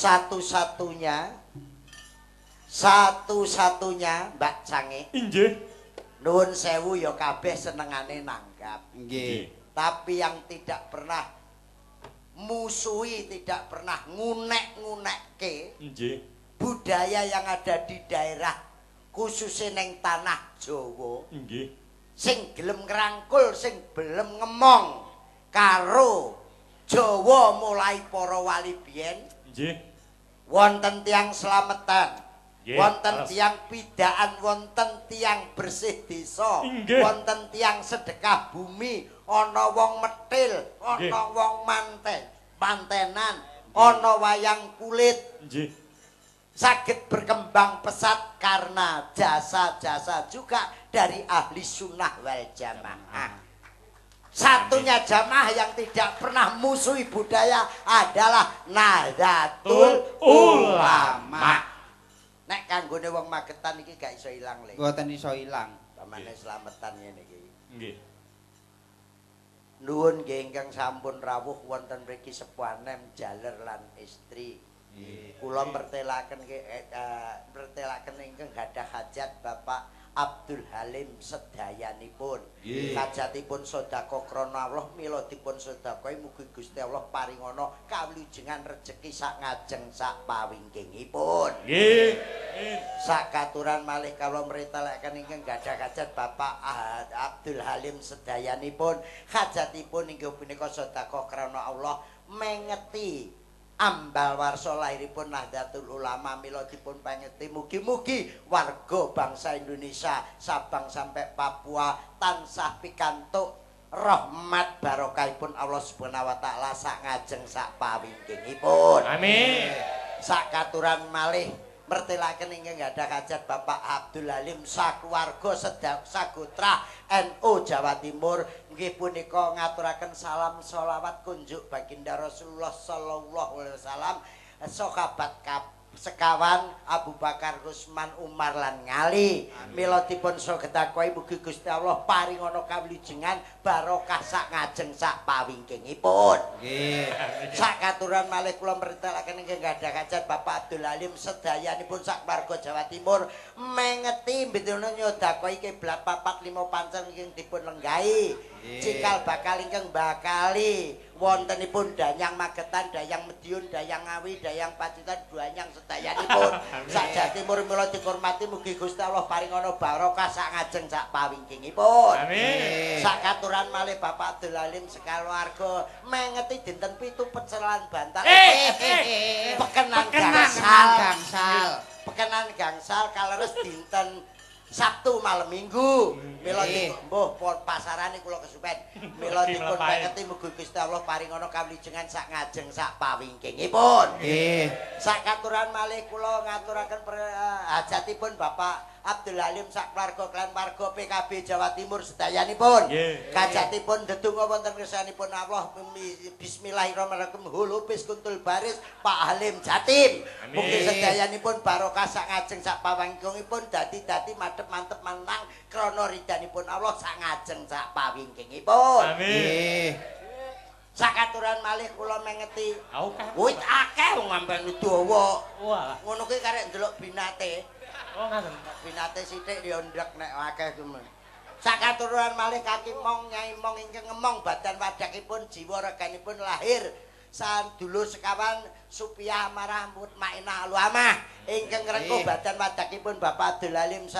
Satu-satunya, satu-satunya, Mbak Cange. Inggih. Nuwun sewu ya, kabeh senengane nanggap. Nggih. Tapi yang tidak pernah musuhi, tidak pernah ngunek-ngunekke budaya yang ada di daerah, khususnya neng tanah Jawa, sing gelem ngrangkul, sing gelem ngemong karo Jawa mulai para wali biyen, wonten tiyang slametan, wonten tiyang pidaan, wonten tiyang bersih desa, wonten tiyang sedekah bumi, ana wong metil, ana wong manten mantenan, ana wayang kulit, saged berkembang pesat karena jasa-jasa juga dari Ahli Sunnah wal Jamaah. Satunya jamaah yang tidak pernah musuhi budaya adalah Nahdlatul Ulama. Nek kanggone wong Magetan iki gak iso ilang, Le. Mboten iso ilang. Pamane slametan ngene iki. Nggih. Nuwun nggih ingkang sampun rawuh wonten mriki, sepuanem jaler lan istri. Kula mertelaken nggih, mertelaken ingkang gadah hajat, Bapak Abdul Halim sedayanipun. Hajatipun sedekah krana Allah, mila dipun sedekahi, mugi Gusti Allah paringana kawilujengan rejeki sak ngajeng sak pawingkingipun. Nggih. Amin. Sakaturan malih kawula mretelaken ingkang gadah hajat, Bapak Abdul Halim sedayanipun. Hajatipun inggih punika sedekah krana Allah, mengeti ambal warsa lahiripun Nahdlatul Ulama, mila dipun pangeti mugi-mugi warga bangsa Indonesia Sabang sampai Papua tansah pikantuk rahmat barokahipun Allah Subhanahu wa taala sak ngajeng sak pawingkingipun. Amin. Sakaturan malih mertelaken ingkang gadah hajat, Bapak Abdul Halim sakeluarga sagotra NU Jawa Timur, nggih punika ngaturaken salam sholawat kunjuk baginda Rasulullah sallallahu alaihi wasallam, sahabat sekawan Abu Bakar, Utsman, Umar lan Ngali. Mila dipun sedekahi mugi Gusti Allah paringana kawilujengan barokah sak ngajeng sak pawingkingipun. Nggih. Sakaturan malih kula mretelaken ingkang gadah hajat, Bapak Abdul Halim sedayanipun sak warga Jawa Timur, mengeti mbituna nyodakoi kiblat papat lima pancer ingkang dipun lenggahi. Cikal bakal ingkang bakali wontenipun Danyang Magetan, Danyang Mediun, Danyang Ngawi, Danyang Pacitan, Danyang sedayanipun sak Jawa Timur, mila dihormati mugi Gusti Allah paringana barokah sak ngajeng sak pawingkingipun. Amin. Sakaturan malih Bapak Abdul Halim sekaluarga mengeti dinten 7 pecelan bantal pekenan Pekenan. gangsal. Gangsal. Pekenan gangsal kaleres dinten Sabtu malam Minggu, mila mbuh pasarane kula kesupen, mila Lagi dipun mlepahe. pengeti mugi Gusti Allah paringana kawilujengan sak ngajeng sak pawingkingipun. Nggih. Sakaturan malih kula ngaturaken hajatipun Bapak Abdul Halim sak keluarga klan warga PKB Jawa Timur sedayanipun. Hajatipun ndedonga wonten ngersanipun Allah, bismillahirrahmanirrahim, hulupis kuntul baris Pak Halim Jatim. Amin. Mugi sedayanipun barokah sak ngajeng sak pawingkingipun, dadi-dadi madhep mantep menang krana ridhanipun Allah sak ngajeng sak pawingkingipun. Amin. Nggih. Sakaturan malih kula mengeti. Aku kan. Wit akeh wong sampean dawa. Walah. Ngono kuwi karek ndelok binate. Oh, ngaten. Binate sithik ya ndek, nek akeh kuwi. Sakaturan malih kaki mong nyai mong ingkang ngemong badan wadakipun jiwa raganipun lahir sandulur sekawan Supiah Amarah Mutmainah Aluamah ingkang ngrengkuh badan wadakipun Bapak Abdul Halim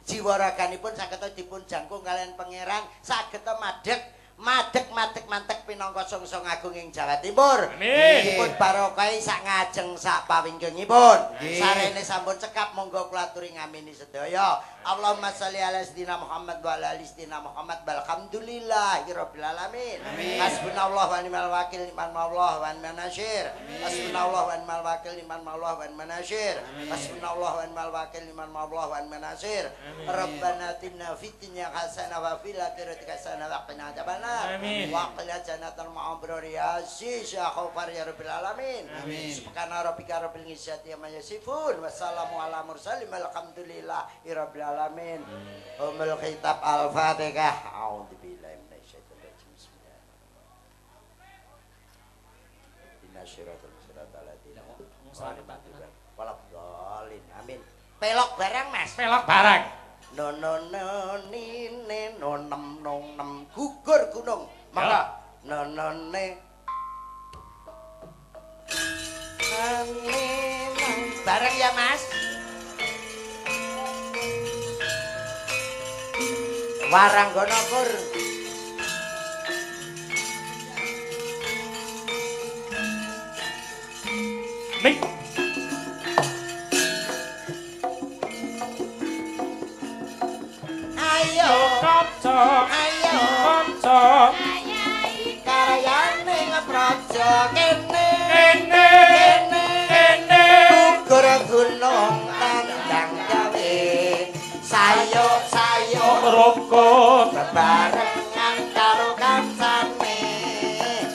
jiwa raganipun saged dipun jangkung kalian Pangeran, saged madhek madhek madhek mantek pinangka sungsung agung ing Jawa Timur. Amin. Dipun barokahi sak ngajeng sak pawingkingipun. Nggih. Sarene sampun cekap, monggo kula aturi ngamini sedaya. Allahumma sholli ala sayyidina Muhammad wa ala ali sayyidina Muhammad, walhamdulillahi rabbil alamin. Amin. Hasbunallah wa ni'mal wakil, ni'mal maula wa ni'man nasir. Hasbunallah wa ni'mal wakil, ni'mal maula wa ni'man nasir. Hasbunallah wa ni'mal wakil, ni'mal maula wa ni'man nasir. Rabbana atina fid dunya hasanah wa fil akhirati hasanah wa qina adzabannar. Amin. Wa qina jannatal ma'abrari ya aziz ya ghafar ya rabbil alamin. Amin. Subhana rabbika rabbil izzati amma yasifun, wassalamu ala mursalin, walhamdulillahi rabbil alamin. Ummul kitab, Al-Fatihah. A'udzubillahi minasyaitonir rajim. Bismillahirrahmanirrahim. Ihdinas siratal siratal ladzina. Waladhdallin. Amin. Pelok barang, Mas. Pelok barang. No no no ni ne no nem no nem gugur gunung. Mangga. No no ne. Bareng ya, Mas. Waranggono kur. Ning. Ayo kanca, ayo kanca. Karyane ngepraja kene. Kene. Kene. Kene. Gugur gunung tandang gawe. Sayo-sayo rukun bebarengan karo kancane.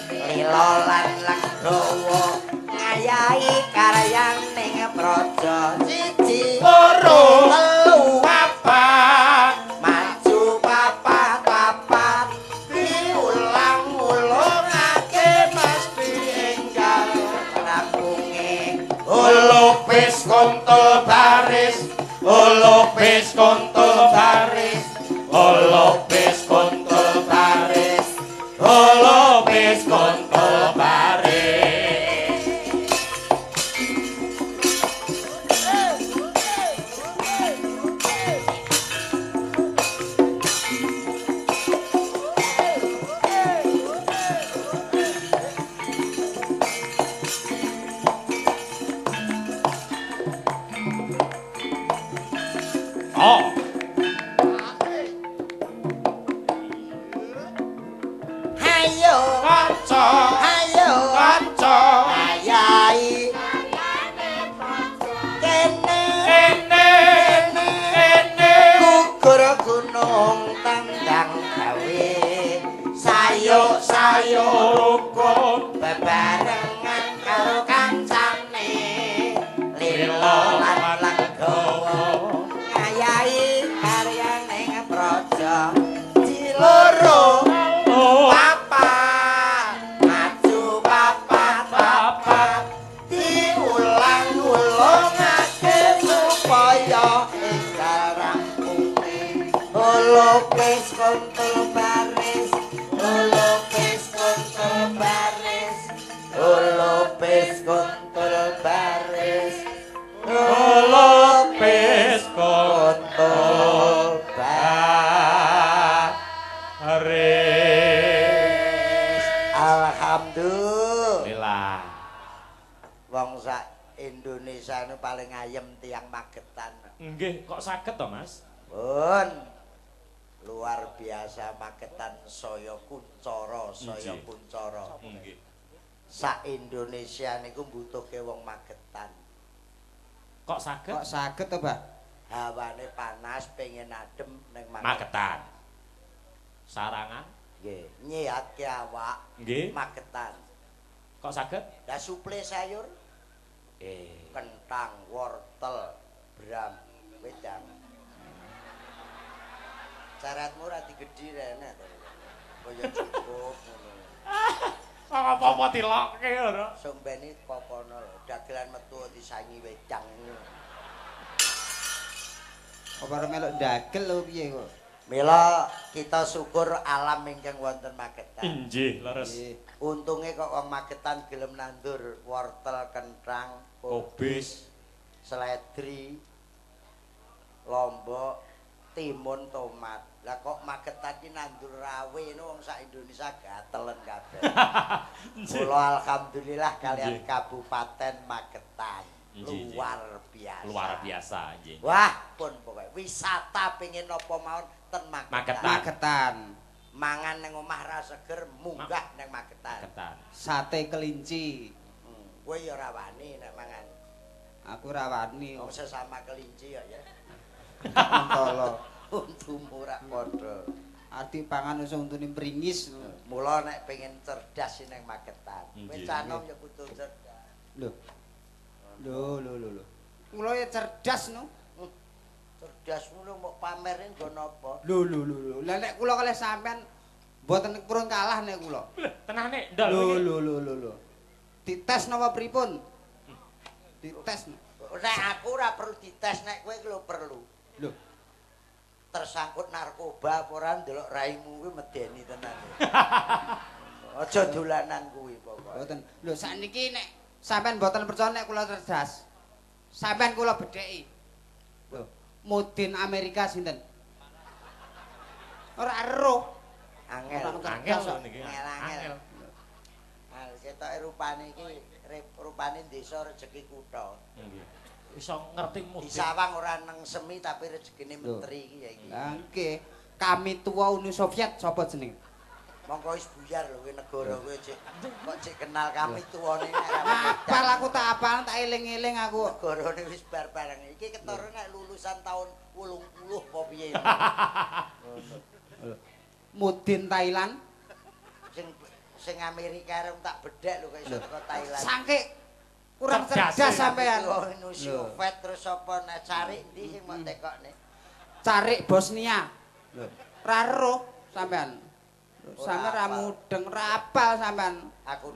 Lila lan legowo ngayahi karyane ngepraja. Siji, loro, telu, papat, maju papat papat, diulang-ulangake mesti enggal rampunge. Lupis kontol baris, lupis kontol baris, lupis kontol baris, lupis kontol baris. Oh. Hayo, Kanca, hayo, kanca, ngayahi kene, kene, kene, kene. Gugur gunung tandang gawe. Sayo, sayo rukun bebarengan karo kancane. Lila lan legowo ngayahi karyane ngepraja. Ciloro papat, maju papat papat, diulang-ulangake supaya enggal rampunge. Lupis kontol baris, lupis kontol baris, lupis kontol baris, lupis kontol baris. Alhamdulillah. Alhamdulillah. Wong sak Indonesia nu paling ayem tiyang Magetan. Nggih, kok saged to, Mas? Pun luar biasa Magetan saya kuncara, saya Nggih. kuncara. Nggih. Sak Indonesia niku mbutuhke wong Magetan. Kok saged? Kok saged to, Mbah? Hawane panas pengen adem ning Magetan. Magetan. Sarangan? Nggih, nyehatke awak Nggih. Magetan. Kok saged? Lah suple sayur, kentang, wortel, bram, wedang. Caratmu ra digedhi rene to. Kaya cukup ngono. Apa-apa dilokke ora. Sombene kokono lho, dagelan metu disangi wedang. Apa ora melok dagel lho piye kok? Mila kita syukur alam ingkang wonten Magetan. Inggih, leres. Nggih. Untunge kok wong Magetan gelem nandur wortel, kentang, Kobis, seledri, lombok, timun, tomat. Lah kok Magetan ki nandur rawe ngono wong sak Indonesia gatelen kabeh. Kula alhamdulillah kalian Nggih. Kabupaten Magetan. Nggih, nggih. Luar biasa. Luar biasa, nggih. Wah, pun pokoke wisata pengin napa mawon ten Magetan. Magetan. Magetan. Mangan ning omah ra seger, munggah ning Magetan. Magetan. Sate kelinci. Kowe ya ora wani nek mangan. Aku ora wani Wong sesama kelinci ya ya. Mentolo. Untumu ra padha. Arti pangan wis untune pringis. Mula nek pengen cerdas ning Magetan. Kowe Nggih. cah nom ya kudu cerdas. Lho. Lho lho lho lho. Kula ya cerdas no. Cerdas ngono mbok pamerin nggo napa? Lho lho lho lho. Lah nek kula kalih sampean mboten purun kalah nek kula. Lho, tenane ndol Lho iki. lho lho lho lho. Dites napa pripun? Dites. Nek aku ora perlu dites, nek kowe lho perlu. Lho, tersangkut narkoba apa ora ndelok raimu kuwi medeni tenan. Aja dolanan kuwi pokoke. Mboten. Lho sakniki nek sampean mboten percaya nek kula cerdas. Sampean kula bedheki. Lho, mudin Amerika sinten? Ora ero. Angel. Angel lho niki. Angel. Angel. Ketoke rupane iki rupane desa rejeki kutha. Nggih. Iso ngerti mudin. Disawang ora neng semi tapi rezekine menteri iki ya iki. Lah nggih, kami tuwa Uni Soviet sapa jenenge? Mongko wis buyar lho kowe negara kowe cek kok cek kenal kami tuwane nek ora Apal aku tak apal tak eling-eling aku. Negarane wis bar bareng. Iki ketara nek lulusan tahun 80 apa piye. Mudin Thailand sing Amerika rung tak bedhek lho kok iso teko Thailand. Sangke kurang cerdas sampean. Uni Soviet terus apa nek cari ndi sing mok tekokne? Carik Bosnia. Lho, ra roh sampean. Sampeyan ra mudeng, ra apal sampean. Aku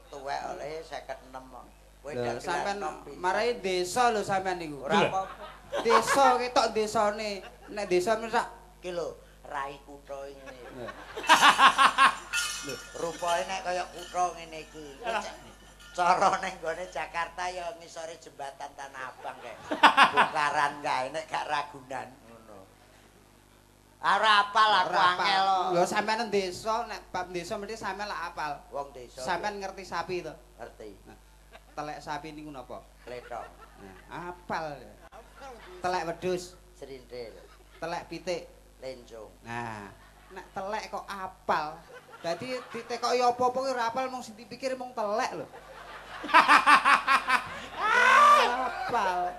tuwek oleh 56 kok. Kowe dagelan sampean marai desa lho sampean niku. Ora apa-apa. Desa ketok desane. Nek desa mesti iki lho rai kutha ngene. Lho, rupane nek kaya kutha ngene iki. Cara ning gone Jakarta ya ngisore jembatan Tanah Abang kae. Bukaran kae nek gak Ragunan ngono. Ora apal aku angel. Lho sampean desa nek bab desa mesti sampean lak apal. Wong desa. Sampean ngerti sapi to? Ngerti. Telek sapi niku napa? Klethong. Nah, apal. Telek wedhus, srintil. Telek pitik, lencung. Nah, nek telek kok apal. Dadi ditekoki apa-apa ki ora apal mung sing dipikir mung telek lho. Apal.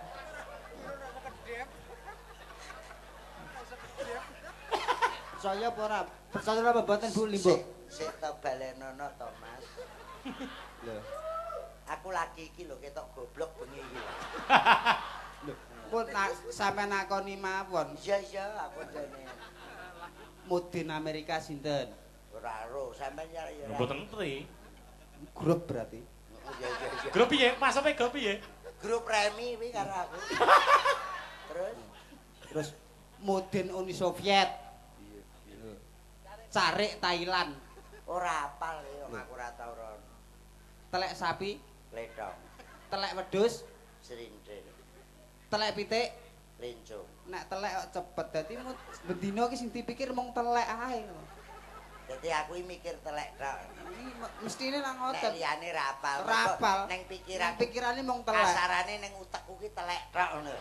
Percaya apa ora? Percaya apa mboten Bu Limbo? Sik to balenono to, Mas. Lho. Aku lagi iki lho ketok goblok bengi iki. Lho, pun sampean nakoni mawon. Iya iya aku jane. Mudin Amerika sinten? Ora ero, sampean ya ora. Mboten ngerti. Grup berarti. Iya iya iya. Grup piye? Maksudnya grup piye? Grup Remi kuwi karo aku. Terus mudin Uni Soviet. Carik Thailand. Ora apal ya aku ora tau rono. Telek sapi, klethong. Telek wedhus, srintil. Telek pitik, lencung. Nek telek kok cepet dadi bendina iki sing dipikir mung telek ae. Dadi aku iki mikir telek tok. Mestine nang ngoten. Nek liyane ra apal. Ora apal. Neng pikiran pikirane mung telek. Kasarane ning utekku ki telek tok ngono.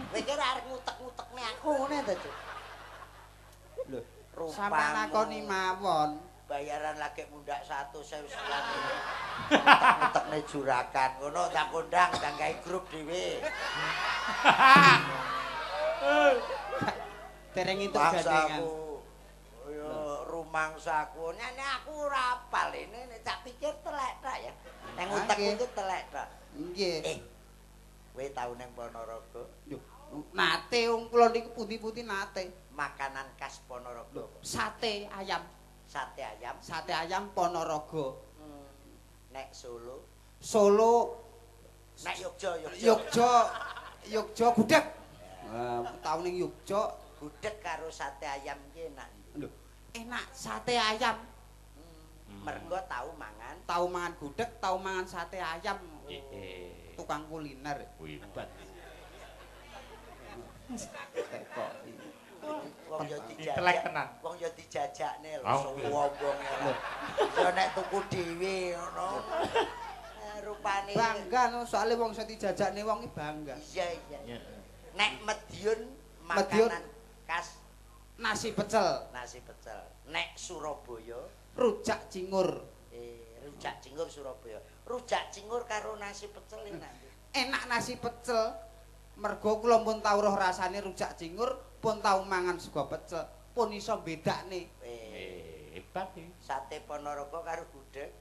Kowe ki ora arep ngutek-ngutekne aku ngene to, Cuk. Lho, sampean nakoni mawon. Bayaran lagi mundak 100.000 sekian. Utek-utekne juragan ngono tak kondang tak gawe grup dhewe. Dereng entuk gandengan. Yo rumangsaku. Nek aku ora apal ini nek tak pikir telek tok ya. Nang utekku ki telek tok. Nggih. Kowe tau nang Ponorogo? Lho, nate wong kula niku pundi-pundi nate. Makanan khas Ponorogo. Sate ayam. Sate ayam. Sate ayam Ponorogo. Nek Solo. Solo. Nek Yogya, Yogya. Yogya, Yogya gudeg. Tau ning Yogya gudeg karo sate ayam ki enak. Lho, enak sate ayam. Mergo tau mangan. Tau mangan gudeg, tau mangan sate ayam. Tukang kuliner. Hebat. Tekoki. Wong yo dijajak tenan. Wong yo dijajakne lho sombong lho. Yo nek tuku dhewe ngono. Rupane bangga no soalé wong iso dijajakne wong iki bangga. Iya iya. Nek Madiun makanan khas nasi pecel. Nasi pecel. Nek Surabaya rujak cingur. Rujak cingur Surabaya. Rujak cingur karo nasi pecel enak. Enak nasi pecel. Mergo kula pun tau roh rasane rujak cingur, pun tau mangan sego pecel, pun iso bedakne. Hebat iki. Sate Ponorogo karo gudeg.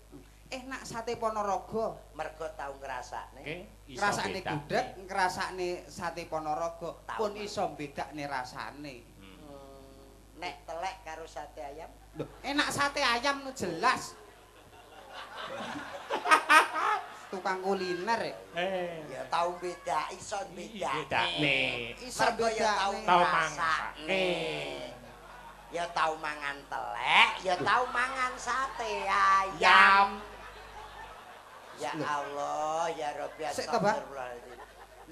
Enak sate Ponorogo. Mergo tau ngrasakne. Ngrasakne gudeg, ngrasakne sate Ponorogo, pun iso bedakne rasane. Nek telek karo sate ayam? Lho, enak sate ayam no jelas. tukang kuliner ya. Ya tau beda, iso beda. Bedakne. Iso Mergo ya tau bedakne. Tau ngrasakne. Ya tau mangan telek, ya tau mangan sate ayam. Ya Allah, ya Rabbi, Sik to, Pak. astagfirullahaladzim.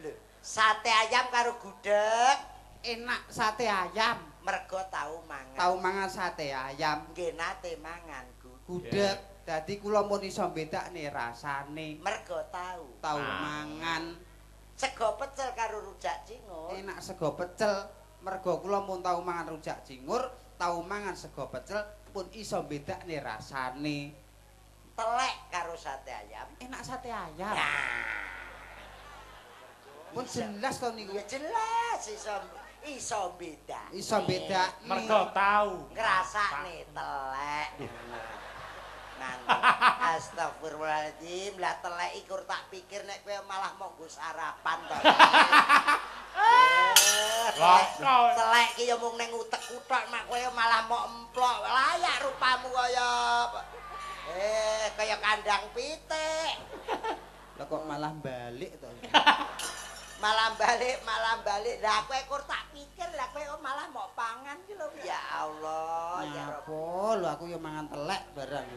Lho, sate ayam karo gudeg Enak sate ayam. Mergo tau mangan. Tau mangan sate ayam. Nggih nate mangan gudeg. Gudeg. Dadi kula pun iso bedakne rasane. Mergo tau. Tau Ah. mangan. Sego pecel karo rujak cingur. Enak sego pecel. Mergo kula mun tau mangan rujak cingur, tau mangan sego pecel pun iso bedakne rasane. Telek karo sate ayam. Enak sate ayam. Nah, Pun jelas to niku. Ya jelas iso iso beda. Iso bedakne. Mergo tau. Ngrasakne telek. Ngan. Astagfirullahaladzim, lah telek iku tak pikir nek kowe malah mau nggo sarapan to. Lah, kok. Telek ki ya mung ning utekku tok, mak kowe malah mau emplok. Layak rupamu kaya kaya kandang pitik. Lah kok malah balik to. Malah balik, malah balik. Lah kowe kur tak pikir, lah kowe kok malah mau pangan ki lho. Ya Allah, ya Rabb. Napa lho, aku ya mangan telek barang.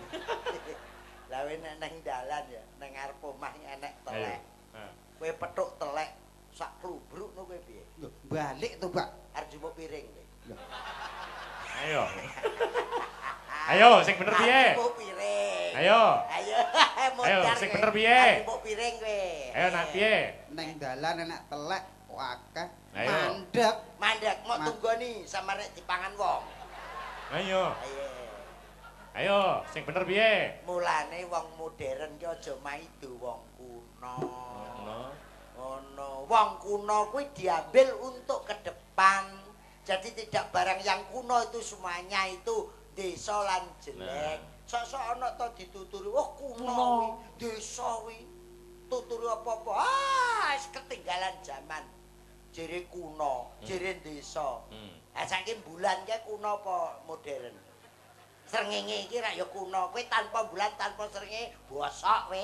Lah kowe nek nang dalan ya, nang ngarep omah enek telek. Ayo. Kowe petuk telek sak klubruk no kowe piye? Lho, balik to, Pak. Arep jupuk piring kowe. Ayo. Ayo, sing bener piye? Arep jupuk piring. Ayo. Ayo, Ayo, modar sing kowe. bener piye? Arep jupuk piring kowe. Ayo nak piye? Neng dalan enek telek kok akeh. Ayo. Mandek. Mandek mau tunggoni sama nek dipangan wong. Ayo. Ayo. Ayo, sing bener piye? Mulane wong modern ki aja maido wong kuno. Ngono. Ngono. Wong kuno kuwi diambil untuk ke depan. Jadi tidak barang yang kuno itu semuanya itu desa lan jelek. Sok-sok ana to dituturi, "Oh, kuno kuwi, desa kuwi." Tuturi apa-apa. Ah, wis ketinggalan zaman. Jere kuno, jere desa. Ah, saiki bulan ki kuno apa modern? Srengenge iki rak ya kuno. Kowe tanpa bulan, tanpa srengenge bosok kowe.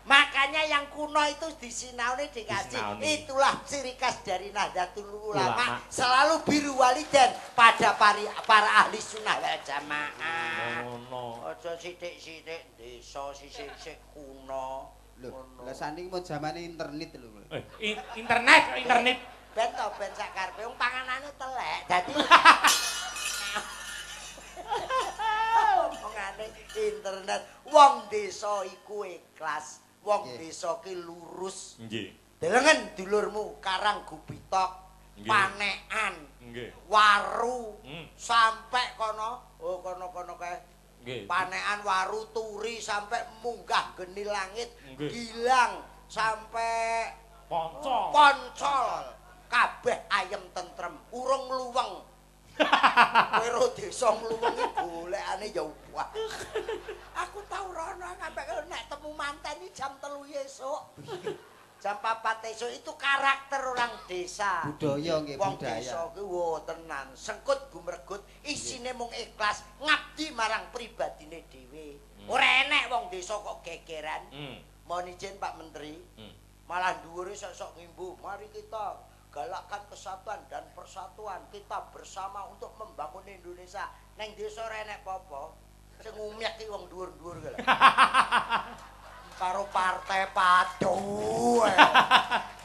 Makanya yang kuno itu disinauni, dikaji. Disinauni. Itulah ciri khas dari Nahdlatul Ulama. Ulama. Selalu biru waliden pada para ahli sunnah wal jamaah. Ngono. Aja sithik-sithik desa, sithik-sithik kuno. Lho, Ngono. lah saniki mau zamane internet lho. Eh, internet, internet. Ben to ben sak karepe wong panganane telek. Dadi omongane internet, wong desa iku ikhlas, wong desa ki lurus. Delengen dulurmu Karang Gubitok, Panekan, Waru, sampai kono, oh kono-kono kae. Panekan, Waru, Turi sampai munggah geni langit, Gilang sampai Poncol. Poncol. Kabeh ayem tentrem, urung ngluweng. Kowe ro desa ngluweng iki golekane ya wah. Aku tau rono sampe nek temu manten iki jam 3 esuk. Jam 4 esuk, itu karakter orang desa. Budaya nggih, Wong budaya. desa kuwi wo tenan, sengkut gumregut, isine mung ikhlas, ngabdi marang pribadine dhewe. Ora enek wong desa kok gegeran. Mohon izin Pak Menteri. Malah dhuwure sok-sok ngimbu, mari kita galakkan kesatuan dan persatuan kita bersama untuk membangun Indonesia. Neng desa ora enek apa-apa. Sing ngumyek ki wong dhuwur-dhuwur ki lho. Karo partai padu.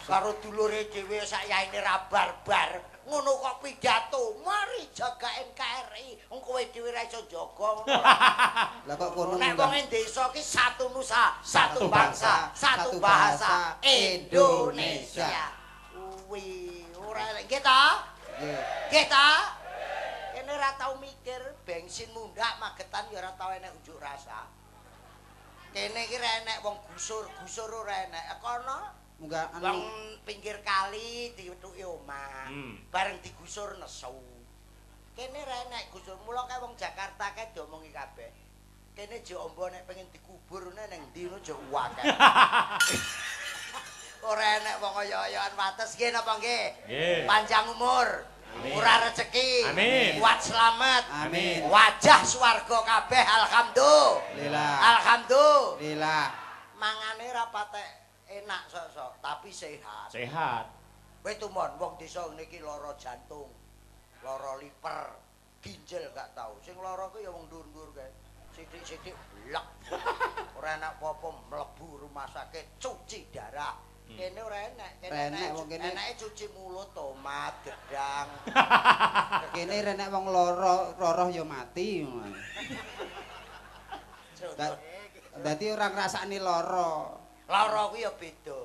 Karo dulure dhewe sak yaine ra barbar. Ngono kok pidato, mari jaga NKRI. Wong kowe dhewe ra iso jaga ngono. Lah kok kono Nek munggah wong desa ki satu nusa, satu Satu bangsa, bangsa, satu satu bahasa, bahasa, Indonesia. Indonesia. Kuwi ora nggih ta? Nggih. Nggih ta? Kene ora tau mikir bensin mundak Magetan ya ora tau enek unjuk rasa. Kene iki ora enek wong gusur, gusur ora enek. Kono Munggah anu wong pinggir kali dituki omah. Bareng digusur nesu. Kene ora enek gusur. Mula kae wong Jakarta kae diomongi kabeh. Kene jek ombo nek pengen dikubur ning ndi ngono jek akeh. Ora enek wong kaya-kayaan wates nggih napa nggih? Nggih. Panjang umur. Amin. Murah rezeki. Amin. Kuat selamat. Amin. Wajah swarga kabeh alhamdulillah. Lillah. Alhamdulillah. Lillah. Mangane ra patek enak sok-sok, tapi sehat. Sehat. Kowe tumon wong desa ngene iki lara jantung, lara liver, ginjal gak tau. Sing lara ku ya wong ndur-ndur kae. Sithik-sithik blek. Ora enak apa-apa mlebu rumah sakit cuci darah. Kene ora enak, kene enake cuci mulut, tomat, gedang. Kene ora enak wong lara, roroh ya mati. Dadi ora ngrasakne lara. Lara kuwi ya beda.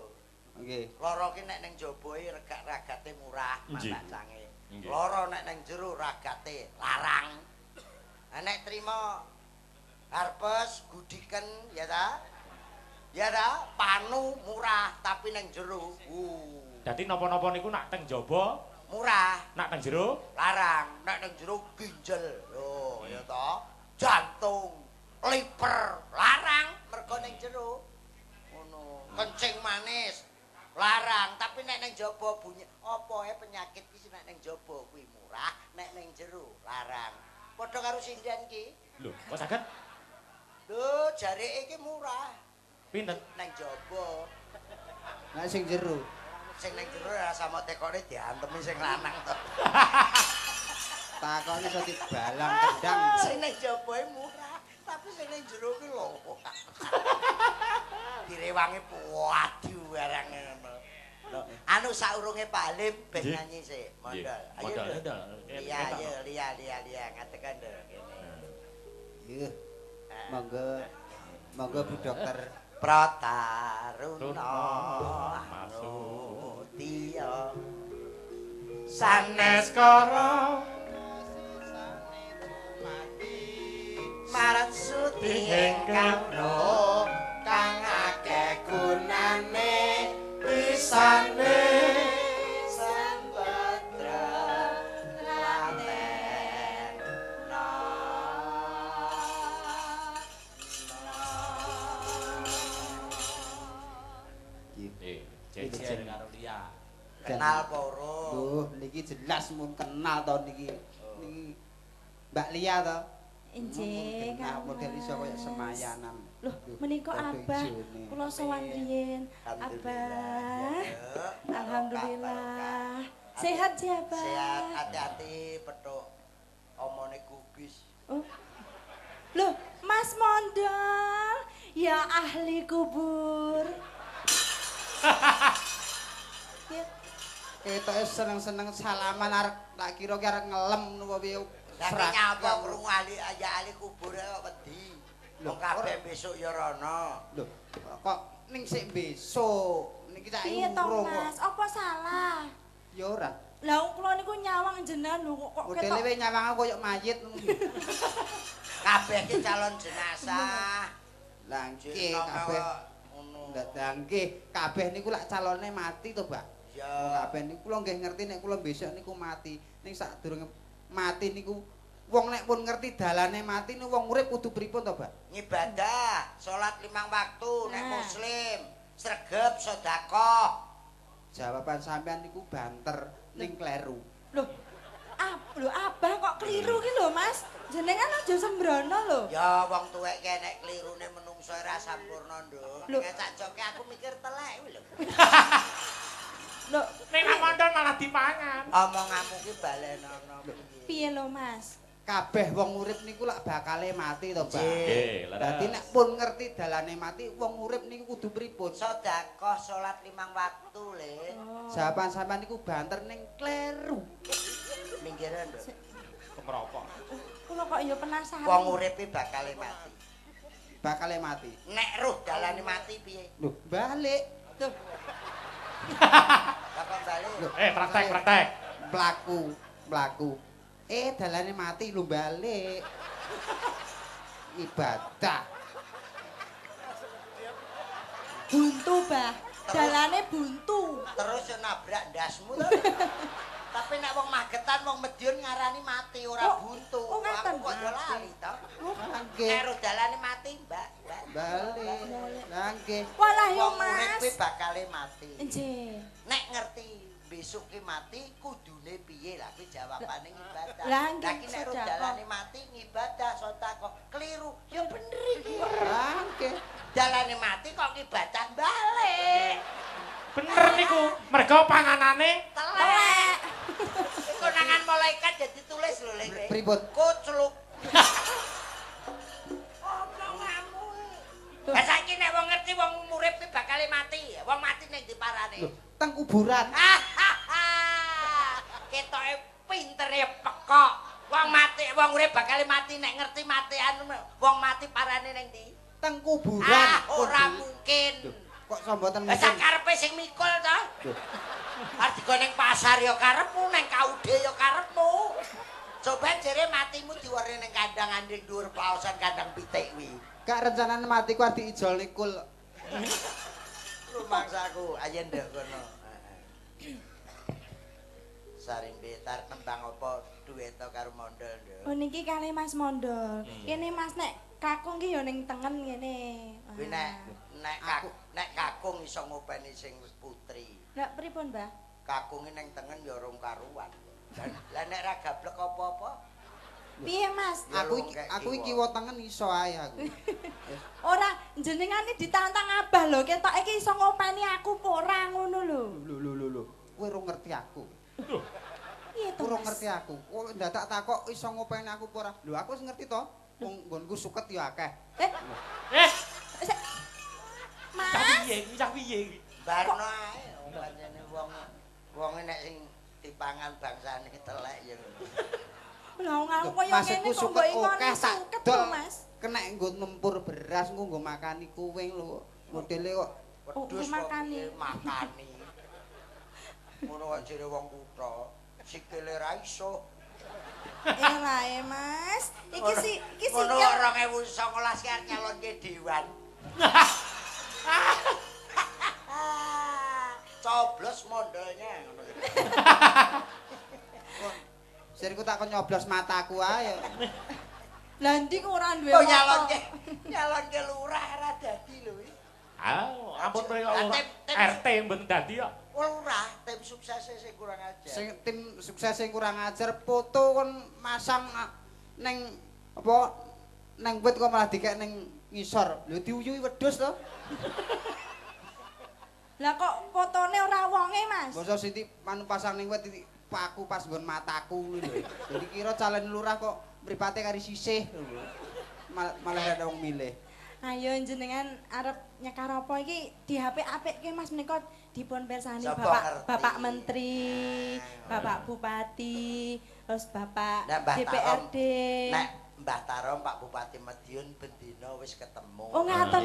Nggih. Lara ki nek ning jaba iki ragate murah, macange. Lara nek ning jero ragate larang. Lah nek trimo harpes gudiken ya ta? Ya ta, panu murah tapi ning jero. Dadi napa-napa niku nak teng jaba murah, nak teng jero larang, nek ning jero ginjel. Lho, ya ta? Jantung, liver larang mergo ning jero. Ngono. Kencing manis larang, tapi nek ning jaba bunyi apa ae penyakit iki nek ning jaba kuwi murah, nek ning jero larang. Padha karo sinden ki. Lho, kok saged? Lho, jareke iki murah. Pinten? Nang jaba. Nek sing jero. Sing nang jero ora sama tekone diantemi sing lanang to. Takone iso dibalang kendang. Sing nang jaba murah, tapi sing nang jero ki lho. Direwangi puadu barang ngono. Lho, anu saurunge Pak Halim ben nyanyi sik, mondol. Ayo mondol. Iya, ayo liya liya liya ngatekan lho kene. Nggih. Monggo. Monggo Bu Dokter. Prataruna Manutiya sanes kara marat suti ingkang kang akeh gunane pisane sambadra laten. Jejer karo liya. Kenal apa ora? Lho, niki jelas mun kenal to niki. Niki Mbak Lia to? Nggih, kenal model iso koyo semayanan. Lho, menika Abah kula sowan riyin. Abah. Alhamdulillah. Sehat sih Abah. Sehat, hati-hati petuk omone kubis. Oh. Loh, Mas Mondol, ya ahli kubur. Ya. Ketoke seneng-seneng salaman arek tak kira ki arek ngelem napa piye. Lah nyapa krungu ahli ya ahli kubur kok wedi. Lho kabeh besok ya rono. Lho kok ning sik besok niki cak urung kok. Mas, apa salah? Ya ora. Lah kula niku nyawang jenengan lho kok ketok. Modele nyawang aku koyo mayit. Kabeh ki calon jenazah. Lah nggih kabeh ngono. Lah nggih kabeh niku lak calone mati to, Pak. Ya. Wong kabeh niku kula nggih ngerti nek kula besok niku mati. Ning sadurunge mati niku wong nek pun ngerti dalane mati niku wong urip kudu pripun to, Pak? Ngibadah, salat 5 waktu nek muslim, sregep sedekah. Jawaban sampean niku banter ning kleru. Lho, lho Abah kok keliru ki lho, Mas? Jenengan aja sembrono lho. Ya wong tuwek ki nek klirune menungso ora sampurna, Nduk. Nek sak joke aku mikir telek kuwi lho. Lho, nek ra mondol malah dipangan. Omonganmu ki balenono piye? Piye lho, Mas? Kabeh wong urip niku lak bakale mati to, Pak. Nggih, dadi nek pun ngerti dalane mati, wong urip niku kudu pripun? Sedekah salat 5 waktu, Le. Oh. Jawaban sampean niku banter ning kleru. Minggiran, Nduk. Kemerokok. Kula kok ya penasaran. Wong urip iki bakale mati. Bakale mati. Nek roh dalane mati piye? Lho, balik. Lho. Lah kok balik? Praktek, praktek. Mlaku, mlaku. Dalane mati lu balik. Ibadah. Buntu, Bah. Dalane buntu. Terus yo nabrak ndasmu to. Tapi nek wong Magetan, wong Medion ngarani mati ora buntu. Oh, aku kok yo lali to. Nggih. Nek roh dalane mati, Mbak, Mbak. Balik. Lah nggih. Walah yo, Wong urip Mas. kuwi bakale mati. Nggih. Nek ngerti Besok ki mati kudune piye lah kuwi jawabane ngibadah. Lah, nggih, Lah ki nek sedekah. dalane mati ngibadah sedekah keliru. Ya bener iki. Lah nggih. Dalane mati kok ngibadah balik. Bener niku. Mergo panganane Telek. Konangan malaikat jadi tulis lho lek. Pripun? Kocluk. Omonganmu. Lah saiki nek wong ngerti wong urip ki bakal mati. Wong mati ning ndi parane? Lho, teng kuburan. Ketoke pintere pekok. Wong mati, wong urip bakal mati nek ngerti matian wong mati parane ning ndi? Teng kuburan. Ah, ora mungkin. Lho, kok iso mboten Lah mungkin? sakarepe sing mikul to. Lho. Arep digo ning pasar ya karepmu, ning KUD ya karepmu. Coba jere matimu diwerne ning kandang anding dhuwur plaosan kandang pitik kuwi. Gak rencanane mati ku arep diijol nikul. Rumangsaku, ayo ndek kono. Sarimbe tar nembang apa duet to karo mondol, Nduk. Oh niki kalih Mas Mondol. Kene Mas nek kakung ki ya ning tengen ngene. Kuwi nek nek kakung iso ngopeni sing putri. Lah pripun, Mbah? Kakunge ning tengen ya rong karuan. Lah nek ra gablek apa-apa, Piye, Mas? Ya, Aku lho, iki kayak aku kiwa. iki kiwa tengen iso ae aku. Ora jenengane ditantang Abah lho, ketok iki iso ngopeni aku apa ora ngono lho. Lho lho lho lho. Kowe ora ngerti aku. Piye to? Ora Mas? ngerti aku. Kok ndadak takok iso ngopeni aku apa ora? Lho aku wis ngerti to. Wong nggonku suket ya akeh. Eh, eh sik. cah Mas, piye iki? Cah piye iki? Barno ae wong pancene wong wong nek sing dipangan bangsane telek ya ngono. lha wong aku kaya ngene Maksudku kok suket mbok ingoni akeh tak suket dol. lho, Mas. Kenek nggo nempur beras engko nggo makani kowe lho. Modele kok Oh, Wedhus kok makani. piye makani. Ngono kok jere wong kutha, sikile ra iso. Eh lae, Mas. Iki si iki Ngono sikil 2019 ki arep nyalonke dewan. Coblos mondolnya ngono. sirku tak kon nyoblos mataku ae. Lah ndi kok ora duwe Kok mata? nyalonke lurah ora dadi lho. Ah, ampun mriko Lah, ora. RT mboten dadi kok. Lurah tim suksese sing kurang ajar. Sing tim sukses sing kurang ajar foto kon masang ning apa neng wit kok malah dikek ning ngisor. Lho diuyuhi wedhus to. Lah kok fotone ora wonge, Mas? Basa siti manu pasang ning wit titik paku pas nggon mataku ngono lho. Jadi kira calon lurah kok mripate kari sisih lho. Malah ada wong milih. Ayo jenengan arep nyekar apa iki di HP apik-ke Mas menika dipun pirsani Sapa Bapak ngerti? Bapak Menteri, Bapak Bupati, terus Bapak Nek Mbah DPRD. Nek Mbah Tarom Pak Bupati Madiun bendina wis ketemu. Oh ngaten.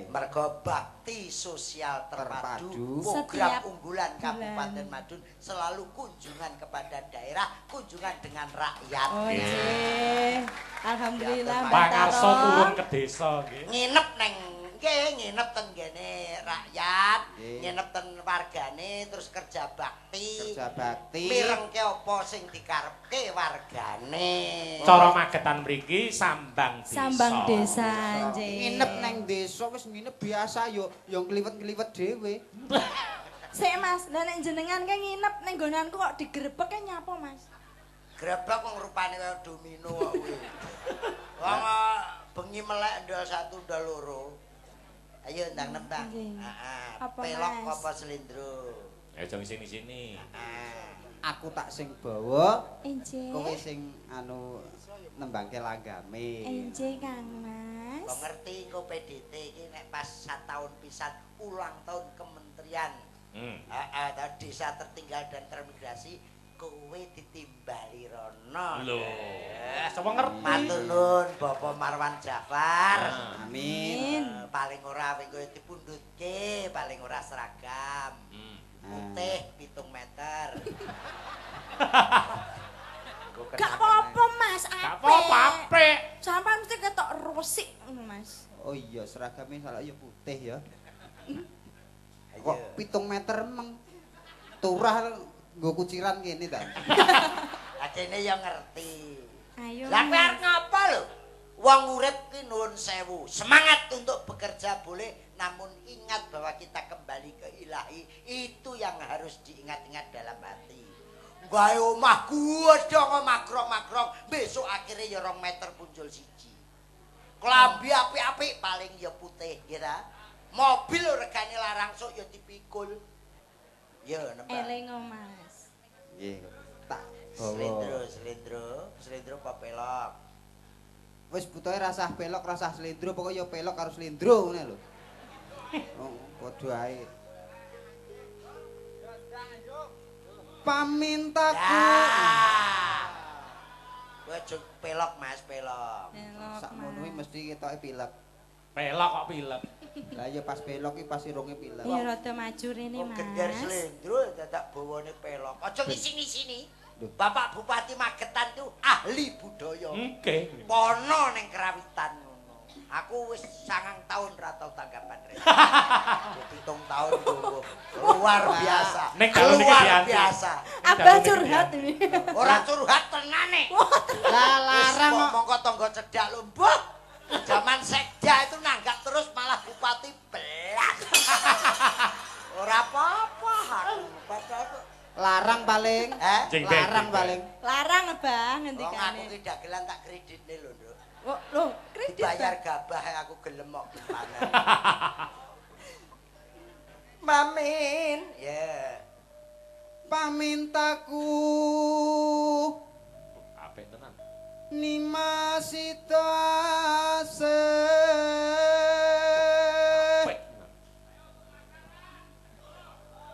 Mergo bakti sosial terpadu, Terpadu. program Setiap unggulan bulan. Kabupaten Madiun selalu kunjungan kepada daerah, kunjungan dengan rakyat. Oh nggih. Alhamdulillah Mbah Pangarsa Tarom. turun ke desa nggih. Nginep neng nggih, nginep ten gene rakyat, Nggih. nginep ten wargane, terus kerja bakti. Kerja bakti. Mirengke apa sing dikarepke wargane. Cara Magetan mriki sambang desa. Sambang desa nggih. Nginep neng desa wis nginep biasa yo yo ngliwet-ngliwet dhewe. Sik Mas, lah nek jenengan ke nginep ning nggonanku kok digrebek ke nyapa Mas? Grebek wong rupane kaya domino kok kuwi. Wong bengi melek ndol 1 ndol 2. Ayo ndang nembang. Nggih. Heeh. Apa, Pelok Mas? apa slendro? Ya aja sini-sini. Heeh. Aku tak sing bawa, Enje. kowe sing anu nembangke langgame. Enje Kang Mas. Kok ngerti engko PDT iki nek pas satahun pisan ulang tahun kementerian. Heeh, ta desa tertinggal dan termigrasi kowe ditimbali rono. Lho, sapa ngerti? Matur nuwun Bapak Marwan Jafar. Ah. Amin. Paling ora kowe dipundhutke, paling ora seragam. Putih 7 meter. Gak apa-apa Mas, Gak apik. apa-apa, apik. Sampeyan mesti ketok resik ngono Mas. Oh iya, seragamnya salah ya putih ya. Ayo. Kok 7 meter meng turah nggo kuciran kene ta. Lah kene ya ngerti. Ayo. Lah kowe arep ngapa lho? Wong urip ki nuwun sewu. Semangat untuk bekerja boleh, Namun ingat bahwa kita kembali ke ilahi, itu yang harus diingat-ingat dalam hati. Gawe omah gedhong magrong-magrong, besok akhirnya ya 2 meter punjul 1. Klambi apik-apik paling ya putih, nggih ta? Mobil regane larang sok ya dipikul. Ya nembang. Elingo, Mas. Nggih. Tak bawa. Slendro, slendro, slendro apa pelok? Wis butuhe rasah pelok, rasah slendro, pokoke ya pelok karo slendro ngene lho. Oh, padha ae. Pamintaku. Kowe aja pelok, Mas, pelok. Pelok, Sakmono kuwi Mas. mesti ketoke pilek. Pelok kok pilek. Lah ya pas pelok ki pas irunge pilek. Iya rada maju rene, Wong Mas. gender slendro dadak bawane pelok. Aja ngisi-ngisini. Lho. Bapak Bupati Magetan tuh ahli budaya. Nggih. Pono ning kerawitan ngono. Aku wis 9 tahun ra tau tanggapan rene. 7 tahun tunggu. Luar biasa. Nek kalau niki luar dianti. biasa. Abah curhat ini. Ora curhat tenane. Lah larang Wis kok. mongko tangga cedhak lho, Mbah. Zaman sekda itu nanggap terus malah bupati belas. Ora apa-apa aku. Padahal kok Larang paling. Eh? Jeng beng, Larang jeng beng. paling. Larang, Abah, Wong aku ngendikane. ki dagelan tak kreditne lho, Nduk. Oh, lho, kredit. Dibayar Bang. gabah aku gelem kok dipanen. Mamin. Ya. Pamintaku Apik tenan. Nimas sida asih Apik tenan.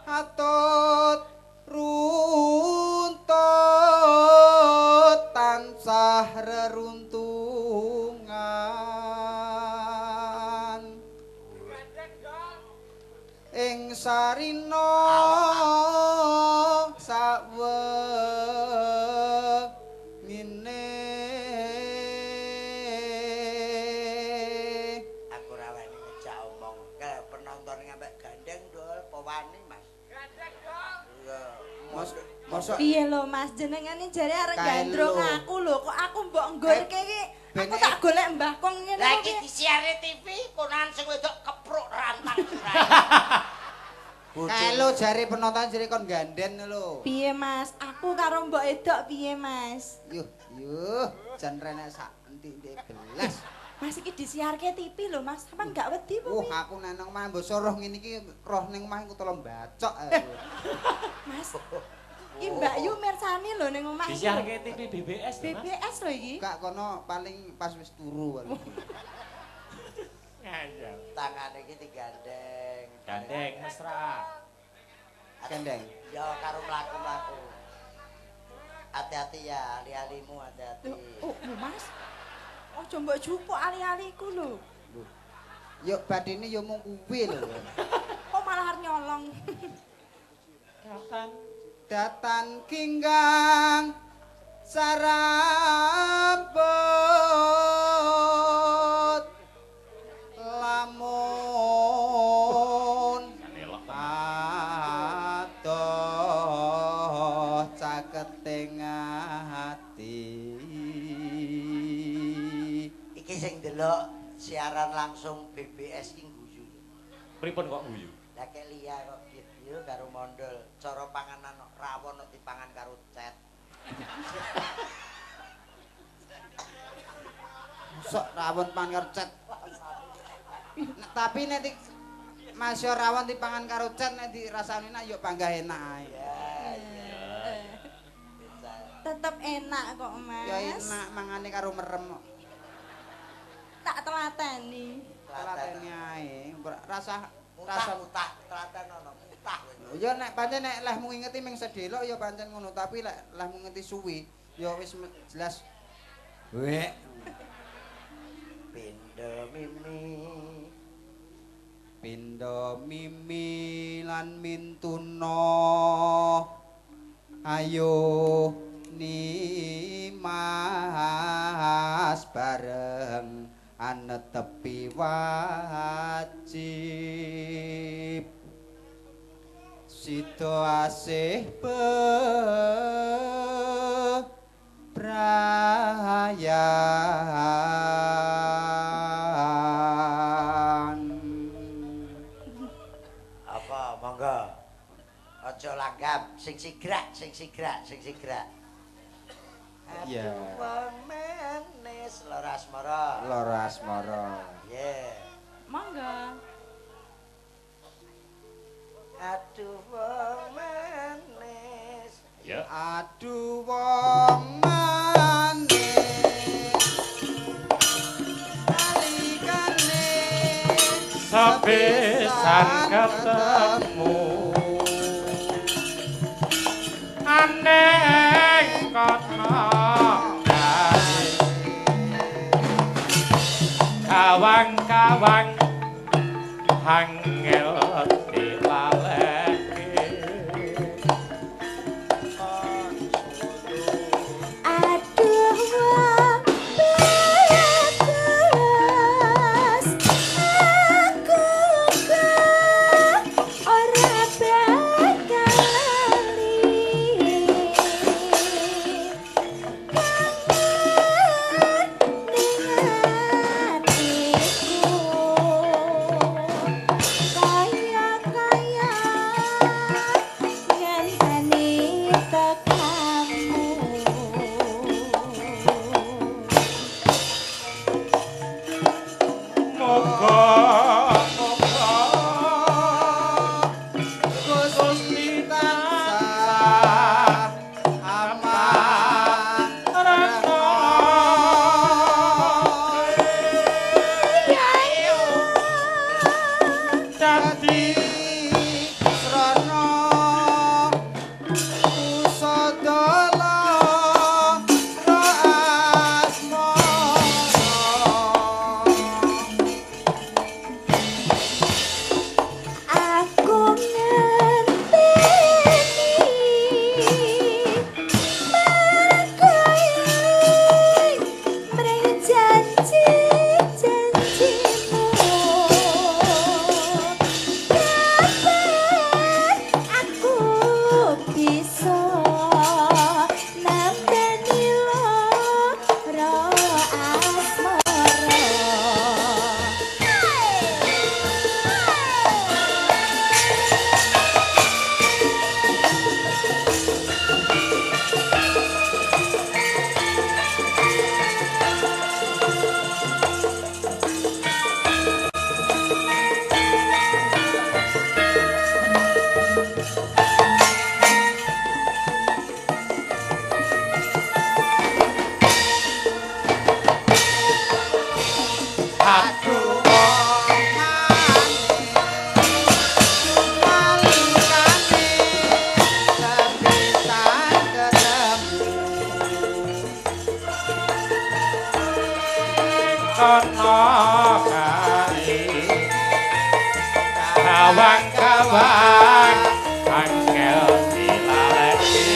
Atut runtut tansah reruntungan ing sarina sawengine. Aku ra wani ngejak omong. Kayak penonton ngambek gandeng dol apa wani, Mas? Gandeng dol. Iya. Mos mosok Piye lho Mas, jenengane jare arep Kae gandrung lho. aku lho, kok aku mbok nggorke iki. Aku Ben- tak golek Mbah Kong ngene Lah kok iki piye? disiarne TV, konan sing wedok kepruk rantang surai. Kae lho jare penonton jare kon ganden lho. Piye Mas? Aku karo mbok edok piye Mas? Yuh, yuh, jan renek sak entik-entik belas. Mas iki disiarke TV lho Mas, sampean gak wedi apa Wah, piye? aku nang omah mbok roh ngene iki roh ning omah iku tolong bacok aku. Mas. Iki Mbak Yu mirsani lho ning omah iki. Disiarke TV BBS lho, Mas. BBS lho iki. Gak kono paling pas wis turu paling. Ngayal. Tangane iki digandeng. Gandeng mesra. Gandeng. Ya karo mlaku-mlaku. Hati-hati ya, ali-alimu hati-hati. Lho, oh, lho Mas. Aja mbok jupuk ali-aliku lho. Lho. Yo badine yo mung kuwi lho. Kok malah arep nyolong. Datan. Datan ginggang sarambut lamun Elok. adoh caketing ati. Iki sing ndelok siaran langsung BBS iki guyu. Pripun kok guyu? Lah kek liya kok piye karo mondol, cara panganan rawon kok dipangan karo cet. Sok rawon pangan karo cet. Nah, tapi nek Mas yo rawon dipangan karo cet nek dirasani enak yo panggah enak ae. Bisa. Tetep enak kok Mas. Ya enak mangane karo merem kok. Tak telateni. Telateni ae. Rasa Mutah rasa mutah telaten ono mutah. Ya nek pancen nek lehmu ngingeti ming sedelok ya pancen ngono, tapi lek lehmu ngingeti suwi ya wis jelas. Wek. Pindho mimi. Pindho mimi lan mintuna ayo nimas bareng anetepi wajib sida asih bebrayan. monggo. Aja langgam, sing sigrak, sing sigrak, sing sigrak. Iya. Aduh wong manis Loro Asmara. Loro Asmara. Yeah. Monggo. Aduh wong manis. Ya. Aduh wong manis. Nalikane Sepisan ketemu aneh kono kae kawang-kawang angel dilaleke. Aduh wong bagus, aku kok ora bakal lali. Kangen ning atiku, kaya-kaya ngenteni tekamu. Moga moga Gusti tansah amarta. Dadi Srana usadala ra asmara. Aku ngenteni mergo eling mring janji-janjimu. Kapan aku bisa nambani lara asmara? Aduh wong manis nalikane sepisan ketemu. Kono kae kawang-kawang angel dilaleke.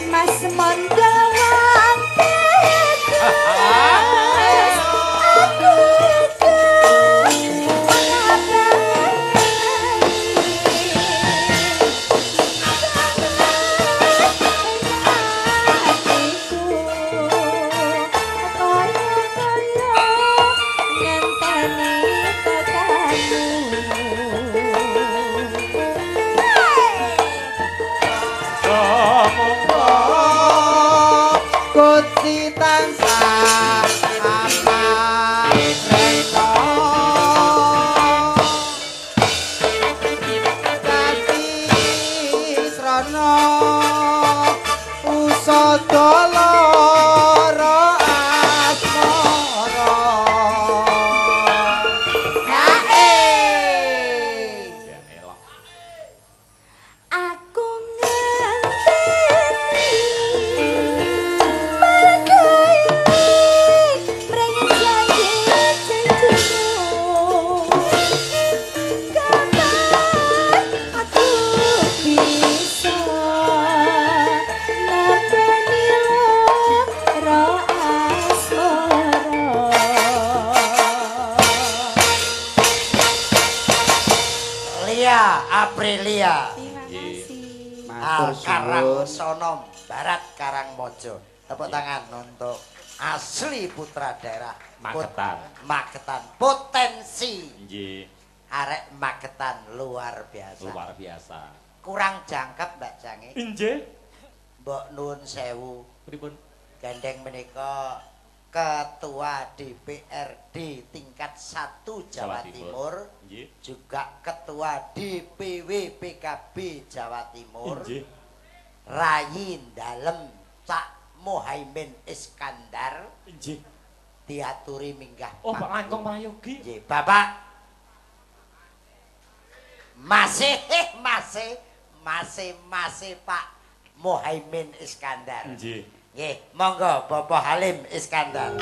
Mas Mondawang bagus, aku kok ora atiku kaya-kaya ngenteni tekamu. Gusti tansah amarta. Dadi srana usadala ra asmara. Kae. Aku ngenteni mergo eling mring janji-janjimu. Kapan aku bisa nambani lara asmara? Lia Aprilia. Terima kasih. Al Karangsono Barat Karangmojo. Tepuk tangan untuk asli putra daerah Magetan. Magetan. Potensi. Nggih. Arek Magetan luar biasa. Luar biasa. Kurang jangkep Mbak Jange. Injih. Mbok nuwun sewu. Pripun? Gandeng menika Ketua DPRD tingkat 1 Jawa Timur, Nggih. juga Ketua DPW PKB Jawa Timur, Injih. Rayi Dalem Cak Muhaimin Iskandar Injih. diaturi minggah. Oh, Pak Langkong Prayogi. Nggih, Bapak. Masih masih masih masih Pak Muhaimin Iskandar. Nggih. Nggih, monggo Bapak Halim Iskandar.